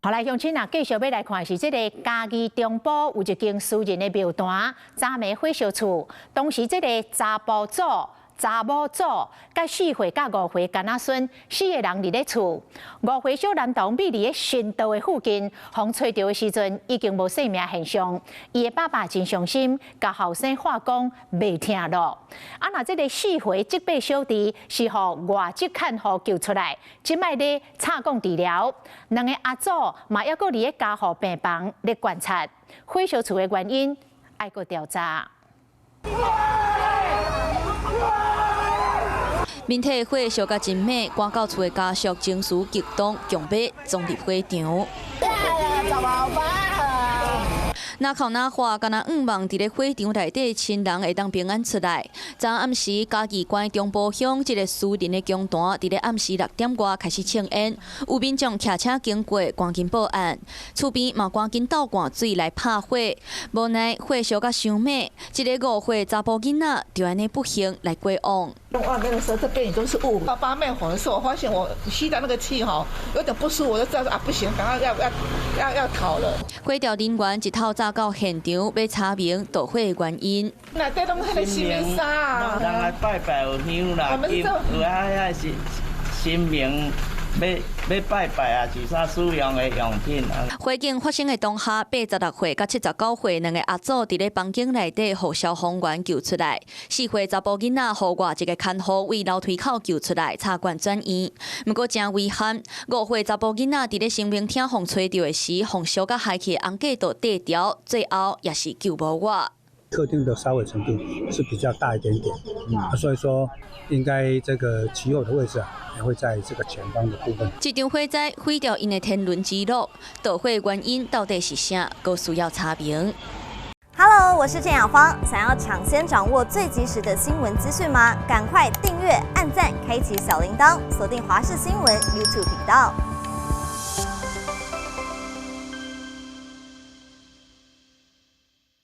好來，鄉親啊，繼續欲來看是這个嘉義中埔有一間私人的廟壇，早暝火燒厝，當時這个查埔祖、查某祖，佮4歲佮5歲囡仔孫四个人佇咧厝，5歲小男童覕佇咧神桌的附近，予揣著的時陣已經無生命現象。伊的爸爸真傷心，共後生話講袂疼囉。啊，若這个4歲這輩小弟是予外籍看護救出來，這擺咧插管治療。兩个阿祖嘛猶閣佇咧加護病房咧觀察，火燒厝的原因愛閣調查。面體火燒甲真猛，趕到厝的家屬情緒激動，強欲衝入火場。若哭若喊，敢若向望佇咧火場內底親人會當平安出來。昨暗時嘉義縣中埔鄉這个私人的公壇，佇咧暗時6點外開始衝煙，有民眾騎車經過，趕緊報案。厝邊嘛趕緊倒灌水來拍火，無奈火燒甲傷猛，這个5歲查埔囡仔就按呢不幸來過往。外面的時候，這邊也都是霧。爸爸滅火的時候，我發現我吸到那個氣吼，有點不舒服，我就知道啊，不行，趕快要要要要逃了。火調人員一透早到現場，欲查明導火的原因。內底攏彼个神明衫。人來拜拜有香啦，有啊，遐是神明欲拜拜啊，是啥使用的用品啊。火警發生的當下，86歲佮79歲兩个阿祖佇咧房間內底，予消防員救出來。4歲查埔囡仔予外籍的看護佇樓梯口救出來，插管轉院。毋過誠遺憾，5歲查埔囡仔佇咧神明廳予揣著的時，予燒甲嗨去的紅過道綴著，最後也是救無活。客廳的燒毀程度是比較大一點點，所以說應該這個起火的位置啊，也會在這個前方的部分。這場火災毀掉𪜶的天倫之樂，導火原因到底是啥？閣需要查明。 Hello，我是鄭雅芳，想要搶先掌握最及時的新聞資訊嗎？趕快訂閱、按讚、開啟小鈴鐺，鎖定華視新聞 YouTube 頻道。